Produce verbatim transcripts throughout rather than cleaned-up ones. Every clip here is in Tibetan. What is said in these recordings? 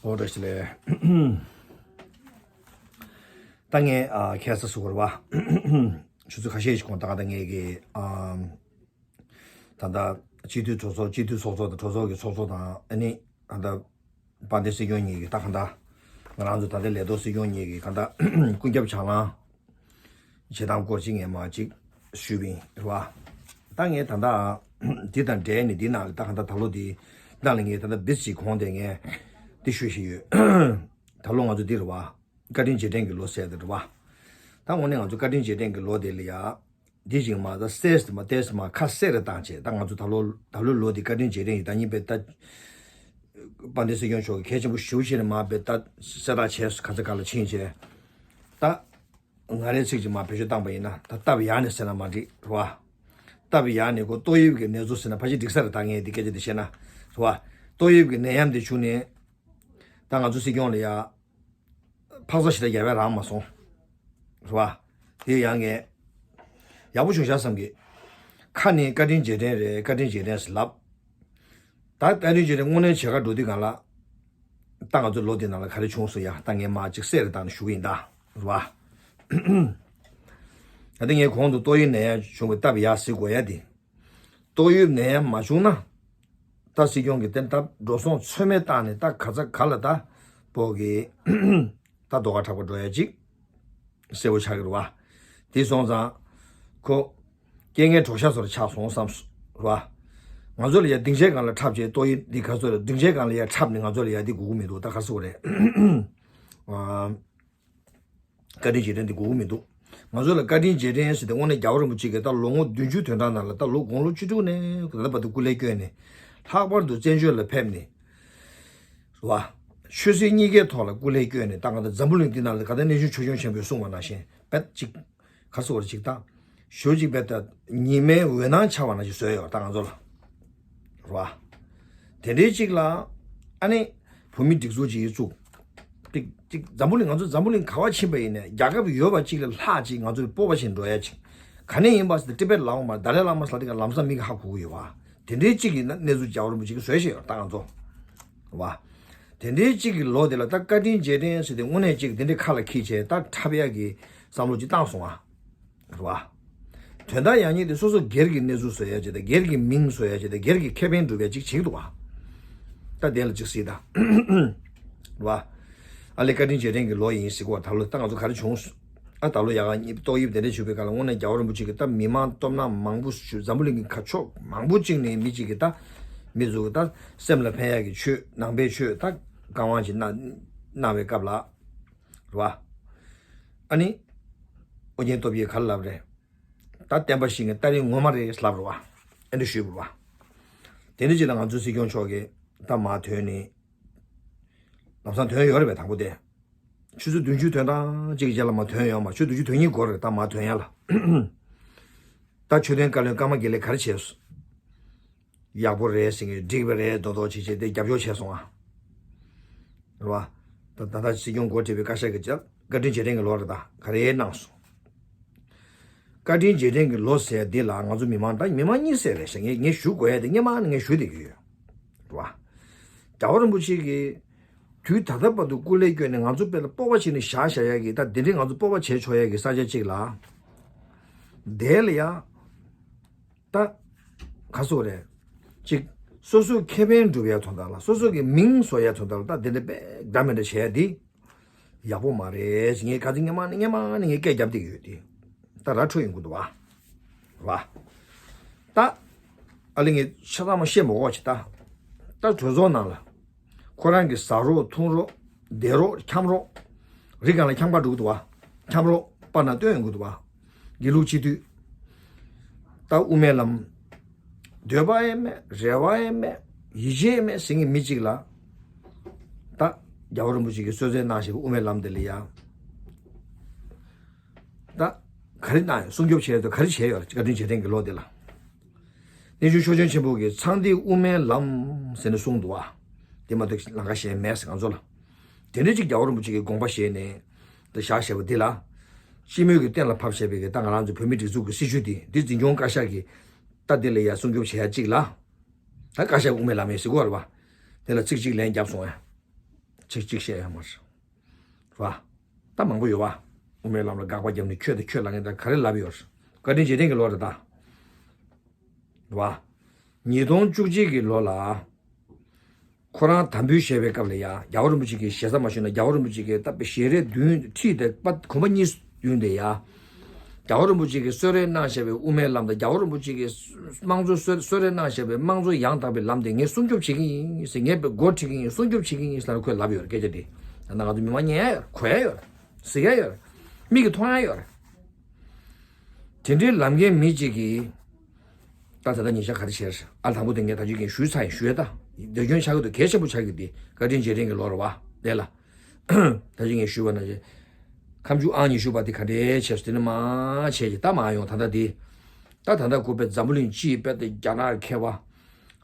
ཨོ་བཀྲ་ཤིས་བདེ་ལེགས། ད་ངས་ཨ་ཁ་སང་ཟེར་དགོས་རེད་བ། ཆུ་ཚོད་ཁ་ཤས་ཤིག་གོང་ད་ག་ད་ངས་ཀྱི་ཨ་ད་ལྟ་སྤྱི་འཐུས་གྲོས་ཚོགས་སྤྱི་འཐུས་ཚོགས་གཙོ་དང་གྲོས་ཚོགས་ཀྱི་ཚོགས་གཙོ་དང་ཨ་ནི་ད་ལྟ་དཔལ་ལྡན་སྲིད་སྐྱོང་གཉིས་ཀྱི་ད་ག་ད་ང་རང་ཚོ་ད་ལྟ་ལས་ཐོག་སྲིད་སྐྱོང་གཉིས་ཀྱི་ག་ད་ཀུན་ཁྱབ་བྱ་ལམ་བྱེད་སྟངས་སྐོར་ཅིག་ངས་མར་ཅིག་ཞུས་པ་ཡིན་རེད་བ། ད་ངས་ད་ལྟ་འདི་དང་འབྲེལ་ནས་འདི་ནང་ལ་ད་ག་ད་ད་ལོ་འདི་ནང་ལ་ངས་ད་ལྟ་བིས་ཅིག་གོང་དེ་ངས་འདི་ཞུ་བཞིན་ཡོད། ད་ལོ་ང་ཚོ་འདི་རེད་བ། བཀའ་དྲིན་རྗེས་དྲན་གྱི་ལོ་ཟེར་དེ་རེད་བ། ད་དངོས་གནས་ང་ཚོ་བཀའ་དྲིན་རྗེས་དྲན་གྱི་ལོ་དེ་ལ་ཡ། འདི་བཞིན་མ་ད་སེས་མ་ཏེས་མ་ཁ་གསལ་རེ་བཏང་བྱས་ད་ང་ཚོ་ད་ལོ་ད་ལོའི་ལོ་འདི་བཀའ་དྲིན་རྗེས་དྲན་ཡིན་ད་ཉིན་པའི་ད། དཔལ་ལྡན་སྲིད་སྐྱོང་མཆོག་གིས་གལ་ཆེན་པོ་ཞེ་པོ་ཅིག་ནས་མ་དཔེ་ད་གསལ་བསྒྲགས་བྱས་ག་ཚ་ག་ལ་ཕྱིན་བྱས། ད། ང་རའི་ཚིག་ཅིག་མ་བེད་སྤྱོད་བཏང་པ་ཡིན་ན་ད་སྟབས་ཡག་ནས་ཟེར་ན་མ་འགྲིག་རེད་བ། སྟབས་ཡག་ནས་ཁོ་ཏོག་དབྱིབས་ཀྱི་ནད་གཞི་ཟེར་ན་ཕལ་ཆེར་འགྲིག་ས་རེད་ད་ངས་འདི་སྐད་ཆ་འདི་བཤད་ན་རེད་བ། ཏོག་དབྱིབས་ཀྱི་ནད་ཡམས་འདི་བྱུང་ནས་ད་ང་ཚོ་སྲིད་སྐྱོང་ལ་ཡ་འཕག་འཚག་ཞེ་དྲག་རྒྱབ་ཡ་རག་མ་སོང་། རེད་བ། དེ་ཡང་ངས་ཡག་པོ་བྱུང་ཤག་བསམ་གི། ཁ་ནས་བཀའ་དྲིན་རྗེས་དྲན་རེད་བཀའ་དྲིན་རྗེས་དྲན་ཟེར་ལབ། ད་བཀའ་དྲིན་རྗེས་དྲན་དངོས་གནས་བྱེད་ག་འགྲོ་དུས་གང་ལ། ད་ང་ཚོ་ལོ་འདི་ནང་ལ་ག་རེ་བྱུང་སོང་ཡ་ད་ངས་མ་ཅིག་གསལ་རེ་བཏང་ནས་ཞུ་གི་ཡིན་ད། རེད་བ། ད་ལྟ་ངས་གོང་དུ་ཏོག་དབྱིབས་ནད་ཡམས་བྱུང་བའི་སྟབས་ཡག་ཟེར་དགོས་ཡ་དེ། ཏོག་དབྱིབས་ནད་ཡམས་མ་བྱུང་ན། ད་སྲིད་སྐྱོང་གིས་དེ་ལྟར་འགྲོ་སོང་ཚོད་མེད་བཏང་ནས་ད་ག་ཚ་ག་ལ་ད་བོད་ཀྱི་ད་རྡོ་ཁ་གྲགས་པ་འགྲོ་ཡ་ཅིག་གསལ་པོ་ཆགས་ཀྱི་རེད་བ། དེ་སོང་ཙང་ཁོ་རྐྱེན་ངན་གྲོགས་ཤ་ཚོར་ཆགས་སོང་བསམ་རེད་བ། ང་ཚོ་ལ་ཡ་སྡིངས་ཆའི་སྒང་ལ་འཁྲབ་བྱས་ཏོག་དབྱིབས་འདི་ག་ཚོད་རེད་སྡིངས་ཆའི་སྒང་ལ་ཡ་འཁྲབ་ནས་ང་ཚོ་ལ་ཡ་འདི་དགོས་ཀྱི་མི་འདུག་ད་ག་ཟེར་དགོས་རེད། བཀའ་དྲིན་རྗེས་དྲན་འདི་དགོས་ཀྱི་མི་འདུག་ང་ཚོ་ལ་བཀའ་དྲིན་རྗེས་དྲན་ཟེར་ཏེ་དངོས་གནས་རྒྱལ་བ་རིན་པོ་ཆེ་གིས་ད་ལོ་ངོ་བདུན་ཅུ་དོན་གྲངས་ནང་ལ་ད་ལོ་དགུང་ལོ་བཅུ་དྲུག་ནས་ད་ལྟ་བར་དུ་སྐུ་ལས་བསྐྱོན་ནས་ལྷག་པར་དུ་བཙན་བྱོལ་ལ་ཕེབས་ནས་རེད་བ། ཆོས་སྲིད་གཉིས་ཀའི་ཐོག་ལ་སྐུ་ལས་བསྐྱོན་ནས་ད་ག་ད་འཛམ་བུ་གླིང་འདི་ནང་ལ་ག་ད་གནས་ཆུང་ཆོས་སྐྱོང་ཆེན་པོས་གསུངས་པ་ནང་བཞིན་རྦད་ཅིག་ག་ཟེར་བ་ཅིག་ད་ཞོ་ཅིག་རྦད་ད་ཉི་མའི་འོད་སྣང་འཆར་བ་ནང་བཞིན་བཟོས་ཡོད་ད་ང་ཚོ་ལ། རེད་བ། དེ་འདྲའི་ཅིག་ལ་ཨ་ནི་བོད་མི་སྒྲིག་འཛུགས་ཅིག་བཙུགས། ཅིག་ཅིག་འཛམ་བུ་གླིང་ང་ཚོ་འཛམ་བུ་གླིང་ག་བ་ཕྱིན་པ་ཡིན་ནའི་རྒྱལ་ཁབ་ཡོད་པ་ཅིག་ལས་ལྷག་ཅིག་ང་ཚོའི་སྤོབས་པ་ཞིག་འགྲོ་ཡ་ཅིག་ག་ནས་ཡིན་པ་ཟེར་ཏེ་ཏི་པེ་ཊི་ལའོ་མ་དཱ་ལའི་བླ་མ་ཟེར་དེ་ག་ལམ་སང་མིག་གིས་ཧ་གོ་གི་ཡོད་བ། དེ་འདྲའི་ཅིག་གི་གནས་ཚུལ་རྒྱལ་བ་རིན་པོ་ཆེ་གིས་བཟོས་བཞག་ཡོད་ད་ང་ཚོ། རེད་བ། དེ་འདྲའི་གཅིག་གི་ལོ་དེ་ལ་ད་བཀའ་དྲིན་རྗེས་དྲན་ཟེར་ཏེ་དངོས་གནས་གཅིག་དེ་འདྲའི་ཁ་ལ་འཁྱེར་བྱས་ད་འཁྲབ་ཡག་གི་བསམ་བློ་ཅིག་བཏང་སོང་ཨ། རེད་བ། དོན་དག་ཡག་ཉེས་དེ་སོ་སོ་སྒེར་གྱི་གནས་ཚུལ་བཟོ་ཡག་ཅིག་དང་སྒེར་གྱི་མིང་བཟོ་ཡག་ཅིག་དང་སྒེར་གྱི་ཁེ་ཕན་སྒྲུབ་ཡག་ཅིག་བྱེད་ཀྱི་འདུག་བ། ད་དེ་ལ་ཅིག་གཟིགས་དང་། རེད་བ། ཨ་ལེ་བཀའ་དྲིན་རྗེས་དྲན་གྱི་ལོ་ཡིན་ཟེར་གོ་ད་ལོ་ད་ང་ཚོ་ག་རེ་བྱུང་། ཨ་ད་ལོ་ཡག་ག་ཏོག་དབྱིབས་དེ་འདྲ་བྱུང་བའི་སྐབས་ལ་དངོས་གནས་རྒྱལ་བ་རིན་པོ་ཆེ་གིས་ད་མི་མང་སྟོབས་ན་མང་པོ་ཞིག་འཛམ་བུ་གླིང་གི་ཁ་ཕྱོགས་མང་པོ་ཅིག་ནས་མི་ཅིག་གིས་ད་མི་ཚོ་གི་ད་སེམས་ལ་ཕན་ཡག་གི་ཆོས་ནང་པའི་ཆོས་ད་བཀའ་དབང་ཅིག་གནང་གནང་བའི་སྐབས་ལ། རེད་བ། ཨ་ནི། ཨོ་རྒྱན་སྟོབས་རྒྱས་ག་རེ་ལབ་རེད། ད་བསྟན་པ་བཤིག་ནས་ད་རིང་ངོ་མ་རེད་ལབ་རེད་བ། ཨེ་འདྲ་ཞུས་པ་རེད་བ། དེ་འདྲ་ཅིག་ལ་ང་ཚོའི་སྲིད་སྐྱོང་མཆོག་གིས་ད་མར་ཐོན་ནས། ལམ་སང་ཐོན་ཡོད་རེད་པས་དང་པོ་དེ། ཆུ་ཚོད་བདུན་ཅུ་ཐོན་གྲངས་གཅིག་གི་རྗེས་ལ་མར་ཐོན་ཡོད་མ་ཆུ་བདུན་ཅུ་ཐོན་སྙིང་འགོར་རེད་ད་མར་ཐོན་ཡ་ལ། ད་ཆོས་དོན་བཀའ་བློན་ཀརྨ་དགེ་ལེགས་ག་རེ་བྱས་སོང་། ཡག་པོ་རེད་ཟེར་མཁན་འགྲིག་པ་རེད་མདོག་མདོག་བྱེད་བྱེད་དེ་རྒྱབ་སྐྱོར་བྱས་སོང་ཨ། རེད་བ། ད་ད་ལྟ་སྲིད་སྐྱོང་འགོ་ཁྲིད་པའི་བཀའ་ཤག་གི་ཅག་བཀའ་དྲིན་རྗེས་དྲན་གྱི་ལོ་རེད་ད་ག་རེ་གནང་སོང་། བཀའ་དྲིན་རྗེས་དྲན་གྱི་ལོ་ཟེར་འདི་ལ་ང་ཚོ་མི་མང་ད་མི་མང་གཉིས་ཟེར་རེད་ཟེར་ངས་ངས་ཞུ་དགོས་ཡ་དེ་སྔོན་མ་ནས་ངས་ཞུ་བསྡད་ཀྱི་ཡོད། རེད་བ། རྒྱལ་བ་རིན་པོ་ཆེ་གིས་དུས་ད་ལྟ་བར་དུ་སྐུ་ལས་བསྐྱོན་ནས་ང་ཚོ་དཔེ་ལ་སྤོབས་པ་བྱས་ནས་བཞག་བཞག་ཡ་གི་ད་འདི་འདྲའི་ང་ཚོ་སྤོབས་པ་བྱས་ཆོག་ཡ་གི་ས་ཆ་གཅིག་ལ། དེ་ལ་ཡ། ད། ག་སོ་རེད། གཅིག་སོ་སོའི་ཁེ་ཕན་སྒྲུབ་ཡ་དོན་དག་ལ་སོ་སོ་གི་མིང་བཟོ་ཡ་དོན་དག་ལ་ད་དེ་འདྲ་དཔེ་འདྲ་མི་འདྲ་བྱས་ཡ་འདི། ཡག་པོ་མ་རེད་ངས་ཁ་ཚིག་སྔ་མ་ནས་སྔ་མ་ནས་ངས་སྐད་རྒྱབ་བསྡད་ཀྱི་ཡོད་དེ། ད་ར་འཕྲོད་ཡོང་གི་འདུག་བ། བ། ད། ཨ་ལེ་ངས་ཆ་ཚང་མ་བཤད་མ་དགོས་ཅི་ད། ད་གྲོས་ཚོགས་ནང་ལ། ཁོ་རང་གི་ཟ་རོགས་འཐུང་རོགས་བསྡད་རོགས་འཁྱམ་རོགས། རི་སྒང་ལ་འཁྱམ་ག་འགྲོ་གི་འདུག་བ། འཁྱམ་རོགས་པར་ནང་སྟོན་ཡོང་གི་འདུག་བ། དགེ་ལུགས་སྤྱི་འཐུས། ད་དབུ་མའི་ལམ། འདོད་པ་ཡང་མེད་རེ་བ་ཡང་མེད་ཡིད་ཆེས་ཡང་མེད་ཟེར་མཁན་མི་གཅིག་ལ། ད་རྒྱལ་བ་རིན་པོ་ཆེ་གིས་གསོལ་སྩལ་གནང་བཞིན་པའི་དབུ་མའི་ལམ་དེ་ལ་ཡ། ད་ག་རེ་གནང་ཡོད་སྲུང་སྐྱོབ་བྱས་ཡོད་ག་རེ་བྱས་ཡོད་བཀའ་དྲིན་རྗེས་དྲན་གྱི་ལོ་དེ་ལ། གནས་ཆུང་ཆོས་སྐྱོང་ཆེན་པོ་གིས་ཚངས་ཐིག་དབུ་མའི་ལམ་ཟེར་ནས་གསུངས་འདུག་བ། དེ་མ་གཏོགས་ལམ་ཁ་གཞན་མེད་ཟེར་ང་ཚོ་ལ། དེ་འདྲ་ཅིག་རྒྱལ་བ་རིན་པོ་ཆེ་གིས་དགོངས་པ་བཞེས་ནས་འདི་བཞག་བཞག་པ་འདི་ལ། སྤྱི་མོས་ཀྱི་གཏན་ལ་ཕབ་བཞག་པའི་གི་ད་ང་རང་ཚོ་བོད་མི་སྒྲིག་འཛུགས་ཀྱི་སྲིད་བྱུས་འདི་འདི་འཛིན་སྐྱོང་བཀའ་ཤག་གིས་ད་འདི་ལ་ཡ་སྲུང་སྐྱོབ་བྱེད་ཡ་གཅིག་ལ། ད་བཀའ་ཤག་དབུ་མའི་ལམ་ཡིན་ཟེར་གོ་རེད་བ། དེ་ལ་ཚིག་གཅིག་ལན་བརྒྱབ་སོང་ཡ། ཅིག་ཅིག་བཤད་ཡ་མ་རེད། ར། ད་མང་པོ་ཡོད་བ། དབུ་མའི་ལམ་ལ་དགག་པ་བརྒྱབ་ནས་ཁྱོད་དང་ཁྱོད་ལ་ངས་ད་ག་རེ་ལབ་ཡོད་རེད། བཀའ་དྲིན་རྗེས་དྲན་གྱི་ལོ་རེད་ད། ར། ཉིས་སྟོང་བཅུ་གཅིག་གི་ལོ་ལ། ཁོ་རང་དམ་འབུལ་བཞེས་པའི་སྐབས་ལ་ཡ་རྒྱལ་བ་རིན་པོ་ཆེ་གིས་ཞེ་ས་མ་ཞུས་ན་རྒྱལ་བ་རིན་པོ་ཆེ་གིས་ད་ཞལ་རས་བདུན་ཁྲིད་དེ་པ་གོམ་པ་གཉིས་བདུན་དེ་ཡ། རྒྱལ་བ་རིན་པོ་ཆེ་གིས་གསོལ་རས་གནང་བཞག་པའི་དབུ་མའི་ལམ་དང་རྒྱལ་བ་རིན་པོ་ཆེ་གིས་དམངས་གཙོ་གསོལ་གསོལ་རས་གནང་བཞག་པའི་དམངས་གཙོ་ཡང་དག་པའི་ལམ་དེ་ངས་སྲུང་སྐྱོབ་བྱེད་ཀྱི་ཡིན་ཟེར། ངས་འགོ་ཁྲིད་ཀྱི་ཡིན། སྲུང་སྐྱོབ་བྱེད་ཀྱི་ཡིན་ཟེར་ཁོས་ལབ་ཡོད་རེད། སྐད་ཆ་འདི་ད་ང་ཚོ་མི་མང་ཉན་ཡ་ཡོད་རེད། གོ་ཡ་ཡོད་རེད། གཟིགས་ཡ་ཡོད་རེད། མིག་གིས་མཐོང་ཡ་ཡོད་རེད། དེ་འདྲའི་ལབ་མཁན་མི་གཅིག་གིས། ད་ད་ལྟ་ཉིན་ཞག་ག་རེ་བྱས་རེད། ཨ་དང་པོ་དེ་ངས་ད་ཅི་ངས་ཞུས་ཚར་ཡིན། ཞུ་ཡ་ད་འདོད་སྐྱོན་ཆགས་ཀྱི་འདུག་གལ་ཆེན་པོ་ཆགས་ཀྱི་འདི་བཀའ་དྲིན་རྗེས་དྲན་གྱི་ལོ་རེད་བ། དེ་ལ་ད་ཅི་ངས་ཞུས་པ་ན་ཆེ། ཁ་མཆུ་ཨང་ཉི་ཤུ་པ་དེ་ག་འདྲའི་བྱས་སོ་དེ་ནི་མ་བྱས་ཀྱི་ད་མ་ཡོང་། ད་ལྟ་དེ་ད་ད་ལྟ་ཁོ་པའི་འཛམ་བུ་གླིང་སྤྱིའི་དཔེ་དེ་རྒྱ་ནག་མཁས་པ།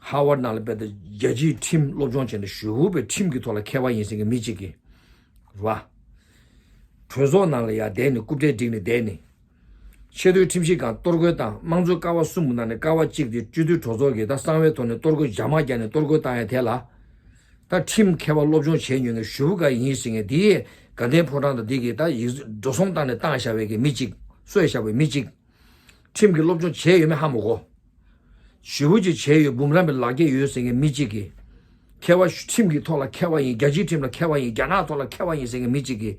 ཧ་ཝར་ནང་ལ་དཔེ་དེ་རྒྱལ་སྤྱིའི་ཁྲིམས་སློབ་སྦྱོང་བྱས་ནས་ཞུ་བོ་པའི་ཁྲིམས་ཀྱི་ཐོག་ལ་མཁས་པ་ཡིན་ཟེར་མཁན་མི་གཅིག་གིས་རེད་བ། གྲོས་ཚོགས་ནང་ལ་ཡ་བསྡད་ནས་རྐུབ་སྟེགས་བསྒྲིགས་ནས་བསྡད་ནས། ཆེས་མཐོའི་ཁྲིམས་ཞིབ་ཁང་གཏོར་རྒོལ་དང་དམངས་གཙོའི་ཀ་བ་གསུམ་གྱི་ནང་ནས་ཀ་བ་གཅིག་དེ་སྤྱི་འཐུས་གྲོས་ཚོགས་ཀྱིས་ད་གསང་བའི་ཐོག་ནས་གཏོར་རྒོལ་འཇབ་མ་རྒྱག་ནས་གཏོར་རྒོལ་བཏང་ཡ་དེ་ལ། ད་ཁྲིམས་མཁས་པ་སློབ་སྦྱོང་བྱས་མྱོང་མཁན་ཞུ་བོ་ག་ཡིན་ཟེར་མཁན་དེ་དགའ་ལྡན་ཕོ་བྲང་དང་འདི་གིས་ད་ཡིག་འགྲོ་སོང་བཏང་ནས་བཏང་བཞག་པའི་གི་མི་གཅིག་གསོས་བཞག་པའི་མི་གཅིག་ཁྲིམས་ཀྱི་སློབ་སྦྱོང་བྱས་ཡོད་མེད་ཧ་མ་གོ་ཞུ་བོ་ཅིག་བྱས་ཡོད། འབུམ་རམས་པའི་ལག་འཁྱེར་ཡོད་ཟེར་མཁན་མི་གཅིག་གིས། མཁས་པ་ཁྲིམས་ཀྱི་ཐོག་ལ་མཁས་པ་ཡིན། རྒྱལ་སྤྱིའི་ཁྲིམས་ལ་མཁས་པ་ཡིན། རྒྱ་ནག་ཐོག་ལ་མཁས་པ་ཡིན་ཟེར་མཁན་མི་གཅིག་གིས།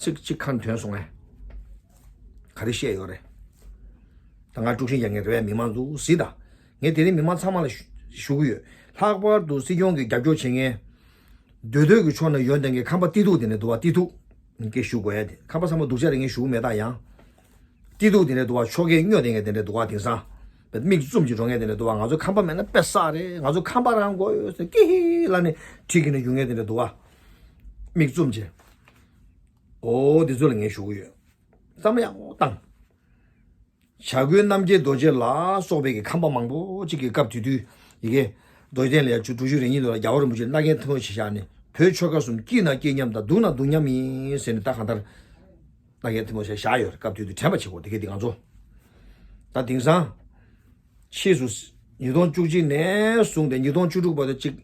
ཚིག་གཅིག་ཁ་ནས་ཐོན་སོང་ངས། ག་རེ་བཤད་ཡོད་རེད། ད་ང་དཀྲུག་ཤིང་རྒྱག་མཁན་རེད་པས། མི་མང་ཚོ་གཟིགས་དང་། ངས་དེ་རིང་མི་མང་ཚང་མ་ལ་ཞུ་ཞུ་གི་ཡོད། ལྷག་པར་དུ་སྲིད་སྐྱོང་གི་རྒྱབ་སྐྱོར་བྱེད་མཁན། སྡོད་སྡོད་ཀྱི་ཕྱོགས་ནས་ཡོད་བསྡད་མཁན་ཁམས་པ་སྐྱིད་སྡུག་དེ་འདྲ་འདུག་བ། སྐྱིད་སྡུག་སྐད་ཞུ་དགོས་ཡ་དེ། ཁམས་པ་ཚང་མ་སྡུག་ཅག་རེད་ངས་ཞུ་གི་མེད་ད་ཡང་། སྐྱིད་སྡུག་དེ་འདྲ་འདུག་བ། ཕྱོགས་འགལ་སྨྱོ་བསྡད་མཁན་དེ་འདྲ་འདུག་བ། དེང་སང་། མིག་བཙུམ་གྱི་འགྲོ་མཁན་དེ་འདྲ་འདུག་བ། ང་ཚོ་ཁམས་པ་མེད་ན་དཔེ་བསགས་རེད། ང་ཚོ་ཁམས་པ་རང་དགོས་ཡོད་ཟེར་ཀི་ཧི་ལབ་ནས་ཁྲིད་ཀྱི་ནས་ཡོང་མཁན་དེ་འདྲ་འདུག་བ། མིག་བཙུམ་བྱས། འོ་འདི་ཚོ་ལ་ངས་ཞུ་གི་ཡོད། བསམ་བློ་ཡག་པོ་བཏང་། བྱ་རྒོད་རྣམ་རྒྱལ་རྡོ་རྗེ་ལ་སོགས་པའི་གི་ཁམས་པ་མང་པོ་ཅིག་གི་སྐབས་དེ་དུས་ཡི་གེ་རྡོ་རྗེ་གདན་ལ་ཡ་ཆུ་དྲུག་ཅུ་རེ་གཉིས་དུ་ལ་རྒྱལ་བ་རིན་པོ་ཆེ་མནའ་གན་ཐུ་མི་ཆེ་བཞག་ནས་བོད་ཆོལ་ཁ་གསུམ་སྐྱིད་ན་སྐྱིད་མཉམ་དང་སྡུག་ན་སྡུག་མཉམ་ཡིན་ཟེར་ནས་ད་གང་ལྟར་མནའ་གན་ཐུ་མི་ཆེ་བཞག་ཡོད་རེད། སྐབས་དེ་དུས་དྲན་པ་བྱེད་དགོས་དེ་གས་དེ་ང་ཚོ་ད་དེང་སང་། ཕྱིས་སུ། ཉིས་སྟོང་བཅུ་གཅིག་ནས་བཟུང་སྟེ་ཉིས་སྟོང་བཅུ་དྲུག་བར་དུ་གཅིག་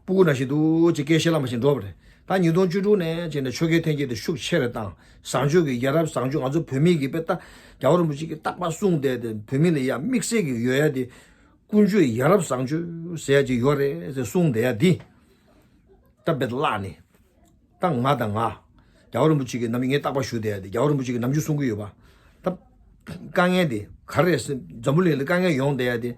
ཕྲུ་གུ་ནང་བཞིན་དུ་གཅིག་སྐད་བཤད་ལ་མ་ཞིག་འགྲོ་བ་རེད། ད་ཉིས་སྟོང་བཅུ་དྲུག་ནས་བྱས་ནས་ཆོས་རྒྱལ་འཐེན་འཁྱེར་དེ་ཤུགས་ཆེ་རུ་བཏང་། བཟང་སྤྱོད་ཀྱི་ཡ་རབས་བཟང་སྤྱོད་ང་ཚོ་བོད་མི་གི་དཔེ་ལྟ་རྒྱལ་བ་རིན་པོ་ཆེ་གིས་རྟག་པར་གསུངས་བསྡད་དེ་བོད་མི་ལ་ཡ་དམིགས་བསལ་གྱི་ཡོད་ཡ་དེ་ཀུན་སྤྱོད་ཡ་རབས་བཟང་སྤྱོད་ཟེར་ཡ་ཅིག་ཡོད་རེད་ཟེར་གསུངས་བསྡད་ཡ་འདི། ད་དཔེ་བརླག་ནས། ད་ང་དང་ང་། རྒྱལ་བ་རིན་པོ་ཆེ་གི་ནམ་རྒྱུན་ངས་རྟག་པར་ཞུ་བསྡད་ཡ་དེ་རྒྱལ་བ་རིན་པོ་ཆེ་གི་ནམ་རྒྱུན་གསུང་གི་ཡོད་པ། ད་དཀའ་ངལ་དེ་ག་རེ་རེད་ཟེར་འཛམ་བུ་གླིང་ལ་དཀའ་ངལ་ཡོང་བསྡད་ཡ་དེ།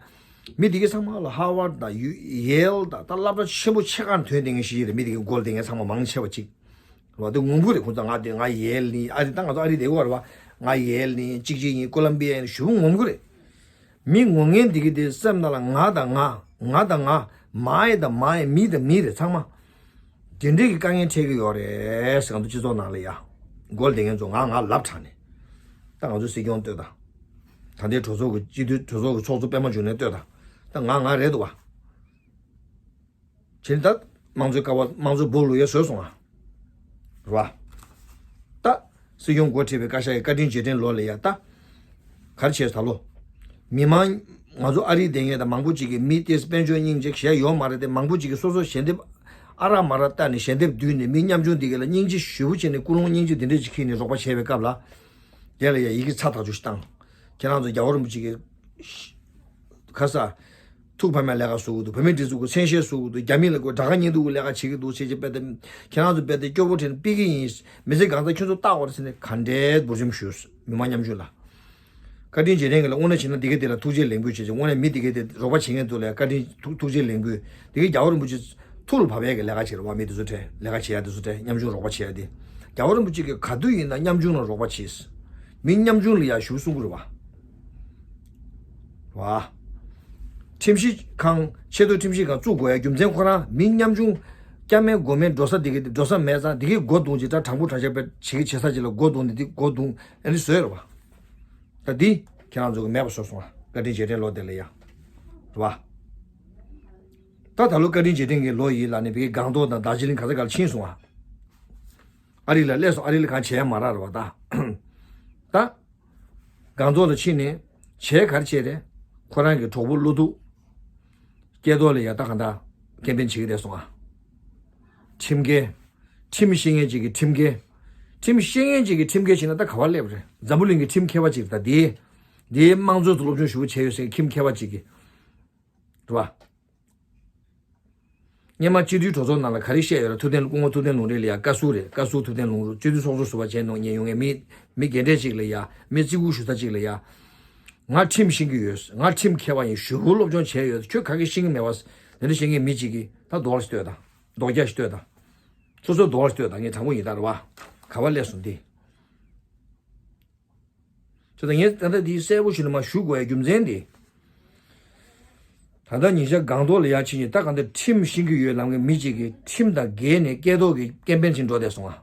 མི་དེ་གའི་ཚང་མ་ལ་ཧར་ཝར་དང་ཡུ་ཡེལ་དང་ད་སློབ་གྲྭ་ཆེན་པོ་ཆེ་ཁག་ཐོན་བསྡད་མཁན་ཞིག་རེད། མི་དེ་གའི་མགོ་ལ་བསྡད་མཁན་ཚང་མ་མང་ཆེ་བ་ཅིག་རེད་བ། དེ་ངོམ་གི་རེད། ཁོང་ཚོ་ང་དེ་ང་ཡེལ་ནི་ཨ་རི་ད་ང་ཚོ་ཨ་རི་བསྡད་ཀྱི་ཡོད་རེད་བ། ང་ཡེལ་ནི་གཅིག་གཅིག་ཡིན་ཀོ་ལམ་བི་ཡ་ཡིན་ཞུ་ངོམ་གི་རེད། མི་ངོ་ངན་འདི་གི་དེ་སེམས་ནང་ལ་ང་དང་ང་ང་དང་ང་མ་ཡི་དང་མ་ཡི་མི་དང་མི་རེད། ཚང་མ་དེ་འདྲས་ཀྱི་དཀའ་ངལ་འཕྲད་ཀྱི་ཡོད་རེད་ཟེར། ང་ཚོ་སྤྱི་ཚོགས་ནང་ལ་ཡ་མགོ་ལ་བསྡད་མཁན་ཚོ་ང་ང་ལབ་དྲགས་ནས་ད་ང་ཚོ་སྲིད་སྐྱོང་ལྟོས་དང་། ད་ལྟའི་གྲོས་ཚོགས་ཀྱི་སྤྱི་འཐུས་གྲོས་ཚོགས་ཀྱི་ཚོགས་གཙོ་པད་མ་འབྱུང་གནས་ལྟོས་དང་། ད་ང་ང་རེད་འདུག་བ། བྱས་ནས་ད་དམངས་གཙོའི་ཀ་བ་དམངས་གཙོ་སྦུག་ལུག་ཡ་བཟོས་སོང་ང་། རེད་བ། ད་སྲིད་སྐྱོང་འགོ་ཁྲིད་པའི་བཀའ་ཤག་གི་བཀའ་དྲིན་རྗེས་དྲན་ལོ་ལ་ཡ་ད་ག་རེ་བྱས་ད་ལོ། མི་མང་ང་ཚོ་ཨ་རིའི་སྡོད་མཁན་དང་མང་པོ་ཅིག་གིས་མི་དེ་དཔལ་འབྱོར་སྙིང་རྗེ་གཞན་ཡོད་མ་རེད་དེ། མང་པོ་ཅིག་གིས་སོ་སོ་ཞལ་འདེབས་ཨ་རག་མ་རག་བལྟས་ནས་ཞལ་འདེབས་བསྡུས་ནས་མི་ཉམ་ཆུང་འདི་ག་ལ་སྙིང་རྗེ་ཞེ་པོ་བྱས་ནས་ཀུན་སློང་སྙིང་རྗེ་འདི་འདྲས་ཅིག་འཁྱེར་ནས་རོགས་པ་བྱས་པའི་སྐབས་ལ། དེ་ལ་ཡ་ཡི་གེ་ཚ་ཐག་ཆོད་ཞིག་བཏང་། ཁྱེད་རང་ཚོ་རྒྱལ་བ་རིན་པོ་ཆེ་གི་ཁ་ས། ཐུགས་ཕམ་པའི་ལས་ཀ་བཟོ་གི་འདུག་བོད་མིའི་སྒྲིག་འཛུགས་ཀྱི་མཚན་ཤས་བཟོ་གི་འདུག་རྒྱ་མི་ལ་དགོས་དྲག་ག་ཉེན་སྡུག་གི་ལས་ཀ་བྱེད་ཀྱི་འདུག་ཟེར་བྱས་པས་ཏེ། ཁྱེད་རང་ཚོ་དཔེ་དེ་སྐྱོ་པོ་དྲན་ནས་ཕེབས་ཀྱི་ཡིན། མི་ཚེ་གང་ཚ་ཁྱོད་ཚོ་བལྟ་བར་ཟེར་ནས་ག་འདྲའི་འབུར་འཇོམས་ཞུས། མི་མང་ཉམ་ཆུང་ལ། བཀའ་དྲིན་རྗེས་དྲན་གྱི་ལ་དངོས་གནས་བྱས་ན་འདི་ག་དེ་ལ་ཐུགས་རྗེ་ལེགས་འབུལ་བྱས་ཀྱི་དངོས་གནས་མི་འདི་ག་དེ་རོགས་པ་བྱེད་མཁན་ཚོ་ལ་བཀའ་དྲིན་ཐུགས་ཐུགས་རྗེ་ལེགས་འབུལ། འདི་ག་རྒྱལ་བ་རིན་པོ་ཆེ་ཐུགས་ལ་བབས་ཡས་ཀྱི་ལས་ཀ་བྱེད་རོགས་པ་མི་འདི་ཚོ་དྲན་ལས་ཀ་བྱེད་ཡ་འདི་ཚོ་དྲན་ཉམ་ཆུང་རོགས་པ་བྱེད་ཡ་འདི། རྒྱལ་བ་རིན་པོ་ཆེ་གིས་ག་དུས་ཡིན་ན་ཉམ་ཆུང་ལ་རོགས་པ་བྱེད། མི་ཉམ་ཆུང་ལ་ཡ་ཞུ་གསུང་གི་རེད་བ། བ། ཁྲིམས་ཞིབ་ཁང་ཆེས་མཐོའི་ཁྲིམས་ཞིབ་ཁང་བཙུགས་དགོས་ཡ་རྒྱུ་མཚན་ཁོ་རང་མི་ཉམ་ཆུང་སྐྱ་མེད་མགོ་མེད་འགྲོ་ས་འདི་གི་འགྲོ་ས་མེད་ཙང་འདི་གི་སྒོ་རྡུང་ཅིག་ད་དྲང་པོ་དྲང་བཞག་པའི་བྱེད་ཀྱི་བྱེད་ས་ཅིག་ལ་སྒོ་རྡུང་ནས་འདི་སྒོ་རྡུང་ཨ་ནི་བཟོས་རེད་བ། ད་འདི་ཁྱེད་རང་ཚོ་གི་མེད་པ་བཟོས་སོང་ང་། བཀའ་དྲིན་རྗེས་དྲན་ལོ་དེ་ལ་ཡ། རེད་བ། ད་ད་ལོ་བཀའ་དྲིན་རྗེས་དྲན་གྱི་ལོ་ཡིན་ལ་ནི་བི་གི་སྒང་ཏོག་དང་རྡོ་རྗེ་གླིང་ག་ས་ག་ལ་ཕྱིན་སོང་ང་། ཨ་རི་ལ་སླེབས་སོང་། ཨ་རི་ལ་གང་བྱས་མ་རག་རེད་བ་ད། ད། སྒང་ཏོག་ལ་ཕྱིན་ནས་བྱས་ག་རེ་བྱས་རེད། ཁོ་རང་གི་གྲོགས་པོ་བློ་ཐུག་སྐལ་རྡོར་ལ་ཡ་ད་གང་ལྟར་ཀེམ་པེན་བྱེད་ཀྱི་བསྡད་སོང་ང་། ཁྲིམས་འགལ། ཁྲིམས་ཤེས་མཁན་ཅིག་གིས་ཁྲིམས་འགལ། ཁྲིམས་ཤེས་མཁན་ཅིག་གིས་ཁྲིམས་འགལ་བྱས་ན་ད་ག་བ་སླེབས་རེད། འཛམ་བུ་གླིང་གི་ཁྲིམས་མཁས་པ་ཅིག་ད་དེའི་དེའི་དམངས་གཙོའི་ཐོག་སློབ་སྦྱོང་ཞུ་བ་བྱས་ཡོད་ཟེར་ཁྲིམས་མཁས་པ་ཅིག་གིས། རེད་བ། སྔོན་མ་སྤྱི་འཐུས་གྲོས་ཚོགས་ནང་ལ་ག་རེ་བཤད་ཡོད་ལ། ཐུབ་བསྟན་སྐུ་ངོ་ཐུབ་བསྟན་ལུང་རིགས་ལ་ཡ་བཀའ་ཟུར་རེད། བཀའ་ཟུར་ཐུབ་བསྟན་ལུང་རིགས་སྤྱི་འཐུས་ཚོགས་གཙོ་ཟུར་པ་བྱས་གནང་མཁན་ཡོང་མཁན་མི་མི་རྒན་གྲས་ཅིག་ལ་ཡ། མི་བརྩི་བཀུར་ཞུ་ས་ཅིག་ལ་ཡ། ང་ཁྲིམས་ཤེས་ཀྱི་ཡོད། ང་ཁྲིམས་མཁས་པ་ཡིན། ཞེ་པོ་སློབ་སྦྱོང་བྱས་ཡོད། ཁྱོད་ག་གེ་ཤེས་ཀྱི་མེད་པ། དེ་འདྲ་བཤད་མཁན་མི་ཅིག་གིས་ད་རྡོག་ལ་ལྟོས་དང་། རྡོག་རྒྱག་ལྟོས་དང་། སོ་སོ་རྡོག་ལ་ལྟོས་དང་། ངས་དྲང་པོ་ཡིན་ད་རེད་བ། ག་བ་སླེབས་སོང་འདི། ཁྱོད་ད་ངས་ད་ལྟ་འདི་གསལ་པོ་ཞུ་ན་མ་ཞུ་དགོས་ཡ་རྒྱུ་མཚན་འདི། ད་ལྟ་ཉིན་ཞག་སྒང་ཏོག་ལ་ཡ་ཕྱིན་ནས་ད་གང་ལྟར་ཁྲིམས་ཤེས་ཀྱི་ཡོད་ལབ་མཁན་མི་གཅིག་གིས་ཁྲིམས་དང་འགལ་ནས་སྐལ་ཐོག་གི་ཀེམ་པེན་ཕྱིན་འགྲོ་བསྡད་སོང་ང་།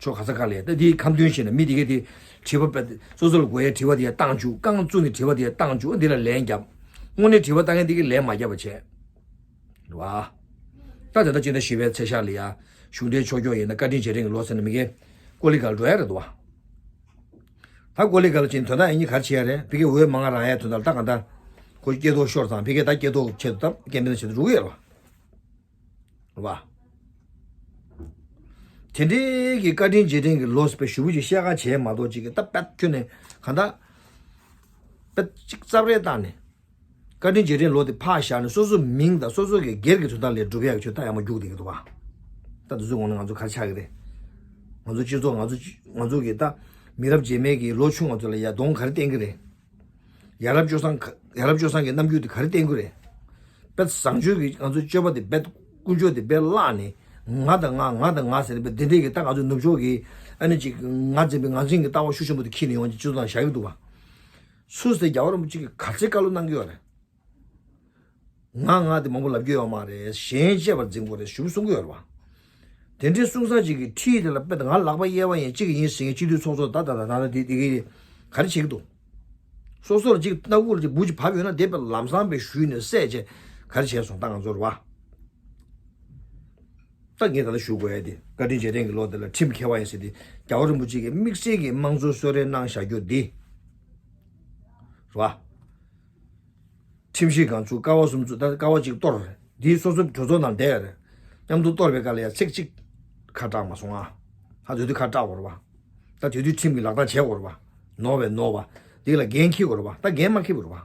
ཕྱོགས་ག་ས་ག་ལ་ཡ། ད་འདིའི་ཁ་འདོན་བྱས་ན་མི་དེ་གས་དེ་དྲི་བ་པད་སོ་སོ་ལ་དགོས་ཡ་དྲི་བ་དེ་ཡ་བཏང་བཅུག་རྐང་བཙུགས་ནས་དྲི་བ་དེ་ཡ་བཏང་བཅུག་འདི་ལ་ལན་རྒྱབ། དངོས་གནས་དྲི་བ་བཏང་མཁན་དེ་གས་ལན་མ་རྒྱབ་པ་བྱས། རེད་བ། ད་དེ་ལྟ་སྤྱི་ཟླ་བཞི་པའི་ཚེས་ཤར་ལ་ཡ། གཞུང་འབྲེལ་ཕྱོགས་ཕྱོགས་ཡིན་ན་བཀའ་དྲིན་རྗེས་དྲན་གྱི་ལོ་ཟེར་ན་མི་གས་ཀོ་ལི་གྷལ་འགྲོ་ཡ་རེད་འདུག་བ། ད་ཀོ་ལི་གྷལ་ཕྱིན་དོན་དག་ཡིན་གཉིས་ག་རེ་བྱེད་ཡ་རེད། ཕ་གིའི་འོས་མང་ང་རག་ཡ་དོན་དག་ལ་ད་གང་ལྟར་ཁོ་སྐྱེ་ཐོག་ཤོར་ཙང་ཕ་གིའི་ད་སྐྱེ་ཐོག་ཆེད་དུ་ད་ཀེམ་པེན་བྱེད་དུ་འགྲོ་གི་ཡོད་རེད་བ། རེད་བ། དེ་འདྲའི་གི་བཀའ་དྲིན་རྗེས་དྲན་གྱི་ལོ་ཟེར་བའི་ཞུ་བ་ཅིག་བཤད་ག་བྱས་མ་གཏོགས་ཅིག་གི་ད་པད་ཁྱོད་ནས་གང་ལྟར་པད་ཅིག་རྩབ་རལ་བཏང་ནས། བཀའ་དྲིན་རྗེས་དྲན་ལོ་དེ་ཕར་བཞག་ནས་སོ་སོའི་མིང་དང་སོ་སོ་གི་སྒེར་གྱི་དོན་དག་ལ་སྒྲུབ་ཡག་གི་ཆོས་ད་ཡག་མོ་རྒྱུགས་བསྡད་ཀྱི་འདུག་བ། ད་དུས་ཚོད་འོང་ན་ང་ཚོ་ག་རེ་ཆགས་ཀྱི་རེད། ང་ཚོ་སྤྱི་ཚོགས་ང་ཚོ་ང་ཚོ་གི་ད་མི་རབས་རྗེས་མའི་གི་ལོ་ཆུང་ང་ཚོ་ལ་ཡ་གདོང་ག་རེ་བསྟན་གྱི་རེད། ཡ་རབས་སྤྱོད་བཟང་ག་ཡ་རབས་སྤྱོད་བཟང་གི་རྣམ་འགྱུར་དེ་ག་རེ་བསྟན་གྱི་རེད། དཔེ་བཟང་སྤྱོད་ཀྱི་ང་ཚོའི་སྤྱོད་པ་དེ་དཔེ་ཀུན་སྤྱོད་དེ་དཔེ་བརླག་ནས་ང་དང་ང་ང་དང་ང་ཟེར་ནས་དཔེ་དེ་འདྲས་ཀྱི་ད་ང་ཚོའི་ནུབ་ཕྱོགས་ཀྱི་ཨ་ནི་ཅིག་ང་འཛིན་པའི་ང་འཛིན་གྱི་ལྟ་བ་ཤུགས་ཆེན་པོ་དེ་ཁྱེར་ནས་ཡོང་ཅིག་སྤྱི་ཚོགས་ནང་བཞག་གི་འདུག་བ། སུ་ཟེར་རྒྱལ་བ་རིན་པོ་ཆེ་གིས་ག་ཚོད་བཀའ་སློབ་གནང་གི་ཡོད་རེད། ང་ང་དེ་མང་པོ་ལབ་རྒྱུ་ཡོད་མ་རེད། གཞན་གཅེས་པར་འཛིན་དགོས་རེད་ཞུ་གསུང་གི་ཡོད་རེད་བ། དེ་འདྲའི་གསུང་ས་ཅིག་གི་ཁྲིད་དེ་ལ་དཔེ་ང་ལག་པ་གཡས་པ་ཡིན་གཅིག་ཡིན་ཟེར་མཁན་སྤྱི་འཐུས་ཚོགས་གཙོ་ད་ད་ད་ད་ད་དེ་དེ་གི་ག་རེ་བྱེད་ཀྱི་འདུག་སོ་སོ་ལ་ཅིག་སྣ་ཁུག་ལ་ཅིག་འབུ་ཅིག་བབས་ཡོད་ན་དེ་དཔེ་ལམ་སང་དཔེ་ཞུས་ནས་བསད་བྱས་ག་རེ་བྱས་སོང་ད་ང་ཚོ་རེད་བ། ད་ངས་ད་ལྟ་ཞུ་དགོས་ཡ་དེ་བཀའ་དྲིན་རྗེས་དྲན་གྱི་ལོ་དེ་ལ་ཁྲིམས་མཁས་པ་ཡིན་ཟེར་ཏེ་རྒྱལ་བ་རིན་པོ་ཆེ་གིས་དམིགས་བསལ་གྱི་དམངས་གཙོ་གསོལ་རས་གནང་བཞག་རྒྱུ་འདི་རེད་བ། ཁྲིམས་ཞིབ་ཁང་བཙུགས། ཀ་བ་གསུམ་བཙུགས། ད་ཀ་བ་གཅིག་གཏོར། འདིའི་སོ་སོ་གྲོས་ཚོགས་ནང་བསྡད་ཡོད་རེད། མཉམ་དུ་གཏོར་བའི་སྐབས་ལ་ཡ་ཚིག་གཅིག་ཁ་གྲག་མ་སོང་ཨ། ད་དེ་དུས་ཁ་གྲག་དགོས་རེད་བ། ད་དེ་དུས་ཁྲིམས་ཀྱི་ལག་བསྟར་བྱེད་དགོས་རེད་བ། ནོར་བས་ནོར་བ། འདི་ལ་འགན་འཁྱེར་དགོས་རེད་བ། ད་འགན་མ་འཁྱེར་བ་རེད་བ།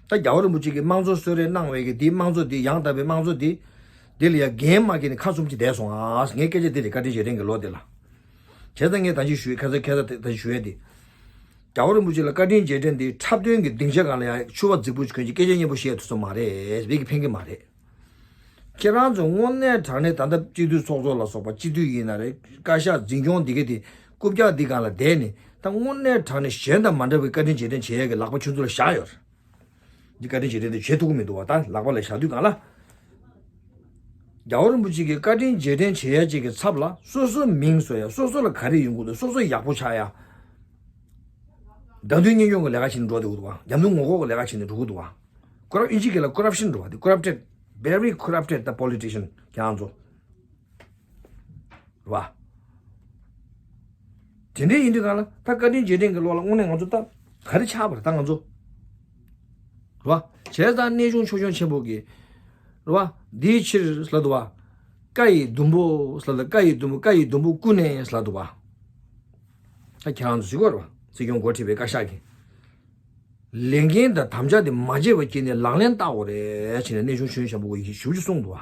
ད་རྒྱལ་བ་རིན་པོ་ཆེ་གིས་དམངས་གཙོ་གསོལ་རས་གནང་བའི་གི་འདིའི་དམངས་གཙོ་འདི་ཡང་དག་པའི་དམངས་གཙོ་འདི། འདི་ལ་ཡ་འགན་མ་འཁྱེར་ནས་ཁ་བཙུམ་གྱིས་བསྡད་སོང་ཨ། ངའི་སྐད་ཆ་འདི་རེད། བཀའ་དྲིན་རྗེས་དྲན་གྱི་ལོ་འདི་ལ། བྱས་ཙང་ངས་ད་ཅི་ཞུ་ཡས་ཁ་ཚ་ཁ་ཚ་ད་ཅི་ཞུ་ཡས་དེ། རྒྱལ་བ་རིན་པོ་ཆེ་ལ་བཀའ་དྲིན་རྗེས་དྲན་དེ་འཁྲབ་སྟོན་གྱི་སྡིངས་ཆ་སྒང་ལ་ཡང་ཕྱུ་པ་རྫིག་པོ་ཞིག་གྱོན་ཅིག་སྐད་ཆ་སྙན་པོ་བཤད་ཐུབ་ས་མ་རེད། བོད་ཀྱི་ཕན་གྱི་མ་རེད། ཁྱེད་རང་ཚོ་དངོས་གནས་དྲང་གནས་ད་ལྟ་སྤྱི་འཐུས་ཚོགས་གཙོ་ལ་སོགས་པ་སྤྱི་འཐུས་ཡིན་ན་རེད། བཀའ་ཤག་འཛིན་སྐྱོང་འདི་ག་དེ་རྐུབ་བཀྱག་འདི་སྒང་ལ་བསྡད་ནས་ད་དངོས་གནས་དྲང་གནས་གཞན་དང་མ་འདྲ་བའི་བཀའ་དྲིན་རྗེས་དྲན་བྱེད་ཡས་ཀྱི་ལག་པ་ཁྱོད་ཚོ་ལ་བཞག་ཡོད་རེད། འདི་བཀའ་དྲིན་རྗེས་དྲན་དེ་བྱེད་ཐུབ་ཀྱི་མི་འདུག་བ། ད་ལག་པ་ལ་བཞག་དུས་སྒང་ལ། རྒྱལ་བ་རིན་པོ་ཆེ་གིས་བཀའ་དྲིན་རྗེས་དྲན་བྱེད་ཡ་གཅིག་གི་ཚབ་ལ་སོ་སོའི་མིང་བཟོ་ཡ། སོ་སོ་ལ་ག་རེ་ཡོང་གི་འདུག་སོ་སོ་ཡག་པོ་ཆགས་ཡ། དགྲ་འདུལ་གཉེན་སྐྱོང་གི་ལས་ཀ་བྱེད་ནས་འགྲོ་བསྡད་ཡོད་འདུག་བ། རྒྱ་མདུན་ངོ་ལྐོག་གི་ལས་ཀ་བྱེད་ནས་འགྲོ་གི་འདུག་བ། ཀོ་རབ་ཨིན་ཇི་སྐད་ལ་ཀོ་རབ་ཤན་འགྲོ་བ་དེ། ཀོ་རབ་ཊེཌ། very corrupted the politician ཁྱེད་རང་ཚོ། རེད་བ། དེ་འདྲ་ཡིན་དུས་གང་ལ་ད་བཀའ་དྲིན་རྗེས་དྲན་གྱི་ལོ་ལ་དངོས་གནས་ང་ཚོ་ད་ག་རེ་ཆགས་པ་རེད་ད་ང་ཚོ། རེད་བ། བྱས་ཙང་གནས་ཆུང་ཆོས་སྐྱོང་ཆེན་པོ་གིས། རེད་བ། འདིའི་ཕྱིར་ལབ་འདུག་བ། བཀའ་ཡི་ཟླུམ་པོ་ལབ་འདུག་བཀའ་ཡི་ཟླུམ་པོ་བཀའ་ཡི་ཟླུམ་པོ་ཀུན་ནས་ལབ་འདུག་བ། ད་ཁྱེད་རང་ཚོ་གཟིགས་དགོས་རེད་བ། སྲིད་སྐྱོང་འགོ་ཁྲིད་པའི་བཀའ་ཤག་གིས། ལས་འགན་དང་དམ་བཅའ་དེ་མ་བརྗེད་པ་བྱས་ནས་ལག་ལེན་བསྟར་དགོས་རེད་བྱས་ནས་གནས་ཆུང་ཆོས་སྐྱོང་ཆེན་པོ་གིས་ཞེ་པོ་ཅིག་གསུངས་འདུག་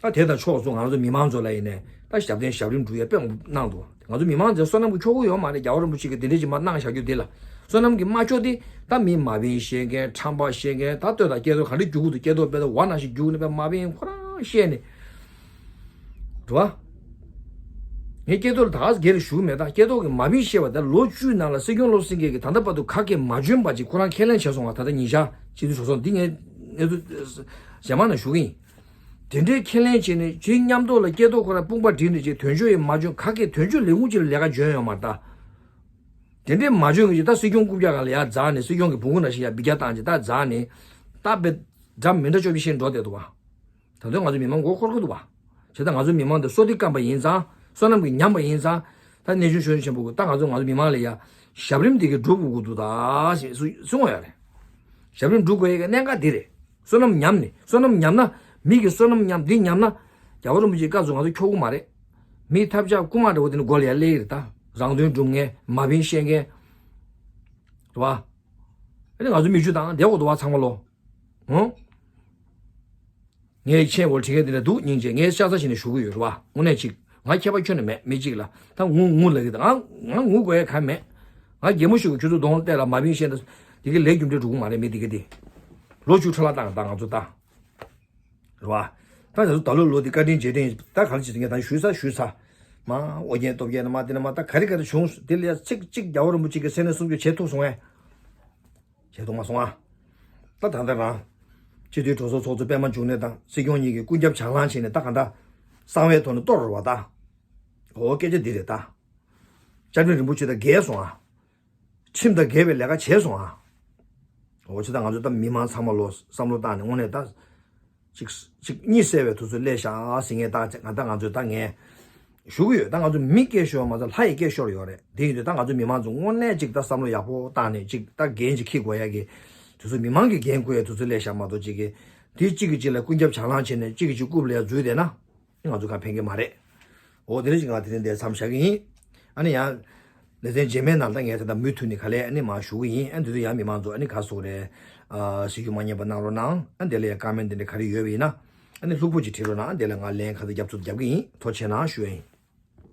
བ། ད་དེ་དང་ཕྱོགས་སུ་ང་ཚོ་མི་མང་ཚོ་ལ་ཡིན་ནས་ད་ཞབས་བརྟན་ཞབས་རིམ་སྒྲུབ་ཡ་དཔེ་གནང་འདུག་ང་ཚོ་མི་མང་ཚོས་བསོད་ནམས་ཀྱི་འཁྱོག་གུ་ཡོད་མ་རེད། རྒྱལ་བ་རིན་པོ་ཆེ་གིས་དེ་འདྲས་ཅིག་མར་གནང་བཞག་རྒྱུ་དེ་ལ་བསོད་ནམས་ཀྱི་མ་འཁྱོག་དེ་ད་མི་མ་བིན་བཤད་མཁན་ཁྲམ་པ་བཤད་མཁན་ད་ལྟོས་དང་སྐལ་རྡོར་ག་འདྲས་རྒྱུག་གི་འདུག་སྐལ་རྡོར་དཔེ་ད་བ་ནང་བཞིན་རྒྱུག་ནས་དཔེ་མ་བིན་ཁོ་རང་བཤད་ནས་རེད་བ། ངས་སྐལ་རྡོར་ད་སྒེར་ཞུ་གི་མེད། ད་སྐལ་རྡོར་གི་མ་བིན་བཤད་པ་ད་ལོ་བཅུའི་ནང་ལ་སྲིད་སྐྱོང་བློ་སེང་གེ་གིས་ད་ལྟ་བར་དུ་ག་གེ་མ་འཇོན་པ་ཅིག་ཁོ་རང་ཁས་ལེན་བྱས་སོང་བ། ད་ལྟ་ཉིན་ཞག་སྤྱི་འཐུས་གྲོས་ཚོགས་འདི་ངས་གནས་ཚུལ་གཞན་མ་ནང་ཞུ་གི་ཡིན། དེ་འདྲའི་ཁས་ལེན་བྱས་ནས་ཁྱེད་མཉམ་དུ་ལ་སྐལ་རྡོར་ཁོ་རང་དཔུང་པ་བསྒྲིགས་ནས་ཅིག་དོན་གཅོད་ཡིན་མ་བྱུང་ག་གེ་དོན་གཅོད་ལས་ཁུངས་ཅིག་ལ་ལས་ཀ་འཇོན་ཡོད་མ་རེད་ད། དེ་འདྲའི་མ་འཇོན་གྱི་ཅིག་ད་སྲིད་སྐྱོང་རྐུབ་བཀྱག་སྒང་ལ་ཡར་འཛེགས་ནས་སྲིད་སྐྱོང་གི་བོང་གུ་ནང་བཞིན་ཡར་འབུད་རྒྱག་བཏང་ཅིག་ད་འཛེགས་ནས་ད་དཔེ་འདྲ་མི་འདྲ་ཅོ་ཅིག་བཤད་འགྲོ་བསྡད་འདུག་བ། ད་དུང་ང་ཚོ་མི་མང་མགོ་འཁོར་གྱི་འདུག་བ། བྱས་ཙང་ང་ཚོ་མི་མང་འདི་བསོད་བདེ་སྐམ་པ་ཡིན་ཙང་བསོད་ནམས་ཀྱིས་ཉམས་པ་ཡིན་ཙང་ད་གནས་ཆུང་ཆོས་སྐྱོང་ཆེན་པོ་གིས་ད་ང་ཚོ་ང་ཚོ་མི་མང་ལ་ཡ་ཞབས་རིམ་འདི་གི་སྒྲུབ་དགོས་ཀྱི་འདུག་ད་ཞེས་གསུང་བ་ཡོད་རེད། ཞབས་རིམ་སྒྲུབ་དགོས་ཡས་ཀྱི་གནད་འགག་འདི་རེད། བསོད་ནམས་ཉམས་ནས་བསོད་ནམས་ཉམས་ན་ མི་གི་བསོད་ནམས་ཉམས་འདི་ཉམས་ན་རྒྱལ་བ་རིན་པོ་ཆེའི་བཀའ་ཚོ་ང་ཚོ་འཁྱོག་གི་མ་རེད། མི་ཐབས་ཆག་རྐུ་མ་འདྲ་བོ་དེ་ནི་མགོ་ལ་ཡར་སླེབས་ཀྱི་རེད་ད། རང་དོན་སྒྲུབ་མཁན་མ་བིན་བཤད་མཁན་རེད་བ། ཨ་ནི་ང་ཚོ་མི་ཆུ་དང་བསྡད་དགོས་འདུག་བ་ཚང་མ་ལོ། ཧུང་། ངས་མཆན་འོག་བྲིས་མཁན་དེ་འདྲ་འདུག་སྙིང་རྗེ། ངས་ཤ་ཚ་བྱས་ནས་ཞུ་གི་ཡོད་རེད་བ། དངོས་གནས་ཅིག་ང་ཁྱད་པར་ཁྱོན་ནས་མེད་མི་གཅིག་ལ། ད་ངུ་ངུ་ལབ་ཀྱི་འདུག་ང་ང་ངུ་དགོས་ཡ་གང་མེད། ང་གད་མོ་ཤོར་གི་ཁྱོད་ཚོ་གདོང་བལྟས་ལ་མ་བིན་བཤད་ད། དེ་གི་ལས་རྒྱུ་འབྲས་འགྲོ་གི་མ་རེད། མི་དེ་གི་དེ་ལོ་བཅུ་ཁྲི་ལ་བཏང་ད་ང་ཚོ་ད། རེད་བ། ད་ང་ཚོ་ད་ལོ་ལོ་འདི་བཀའ་དྲིན་རྗེས་དྲན་ད་ག་ལ་བྱེད་ངས་ད་ཞུས་ཚར་ཞུས་ཚར། མ་ཨོ་རྒྱན་སྟོབས་རྒྱལ་ན་མ་དེ་ན་མ་ད་ག་རེ་ག་རེ་བྱུང་། དེ་ལ་ཡ་ཚིག་གཅིག་རྒྱལ་བ་རིན་པོ་ཆེ་གི་སེམས་ནས་གསུང་རྒྱུ་བྱེད་ཐུབ་སོང་ངས། བྱེད་ཐུབ་མ་སོང་ཨ། ད་ད་ལྟ་རང་སྤྱི་འཐུས་གྲོས་ཚོགས་ཚོགས་གཙོ་པད་མ་འབྱུང་གནས་དང་སྲིད་སྐྱོང་གཉིས་ཀྱིས་ཀུན་ཁྱབ་བྱ་ལང་བྱས་ནས་ད་ག་འདྲ་གསང་བའི་ཐོག་ནས་གཏོར་རེད་བ་ད། ཨོ་སྐད་ཆ་འདི་རེད་ད། བཅའ་ཁྲིམས་རིན་པོ་ཆེ་དང་འགལ་སོང་ཨ། ཁྲིམས་དང་འགལ་བའི་ལས་ཀ་བྱས་སོང་ཨ། ཨོ་ཅི་ད་ང་ཚོ་ད་མི་མང་ཚང་མ་ལོ་བསམ་བློ་བཏང་ནས་དངོས་གནས་ད། ཅིག་ཅིག་གཉིད་སད་པའི་དུས་ཚོད་སླེབས་ཤག་ཟེར་ངས་ད་ང་ད་ང་ཚོས་ད་ངས་ཞུ་གི་ཡོད། ད་ང་ཚོ་མི་སྐད་ཤོར་མ་ཚད་ལྷ་ཡི་སྐད་ཤོར་ཡོད་རེད། དེ་ཡིན་དུས་ད་ང་ཚོ་མི་མང་ཚོ་དངོས་གནས་ཅིག་ད་བསམ་བློ་ཡག་པོ་བཏང་ནས་ཅིག་ད་འགན་ཅིག་འཁྱེར་དགོས་ཡ་གི་དུས་ཚོད། མི་མང་གི་འགན་འཁུར་ཡ་དུས་ཚོད་སླེབས་ཤག་མ་གཏོགས་ཅིག་གི་དེ་གཅིག་གིས་གཅིག་ལ་ཀུན་ཁྱབ་བྱ་ལང་བྱས་ནས་གཅིག་གིས་གཅིག་རྐུབ་ལ་ཡ་འཛུལ་བསྡད་ན་ང་ཚོ་ག་ཕན་གི་མ་རེད། འོ་དེ་རིང་ཅིག་ང་དེ་རིང་འདིར་མཚམས་བཞག་གི་ཡིན། ཨ་ནི་ཡང་ལེ་ཚན་རྗེས་མའི་ནང་ད་ངས་ད་ལྟ་མུ་མཐུད་ནས་ག་ལེ་ཨ་ནི་མར་ཞུ་གི་ཡིན། ཨ་འདི་དུས་ཡང་མི་མང་ཚོ་ཨ་ནི་ག་སོགས་རེད། ཨ་གཟིགས་རྒྱུ་མ་ཉན་པ་གནང་རོགས་གནང་། ཨ་འདི་ལ་ཡང་ཀ་མེན་འདི་འདྲ་ག་རེ་ཡོད་པ་ཡིན་ན་ཨ་ནི་ལྷུག་པོ་ཅིག་བྲིས་རོགས་གནང་། ཨ་འདི་ལ་ང་ལན་ག་ཚོད་རྒྱབ་ཚོད་རྒྱབ་གི་ཡིན། ཐུགས་རྗེ་གནང་ཞུ་ཡ་ཡིན།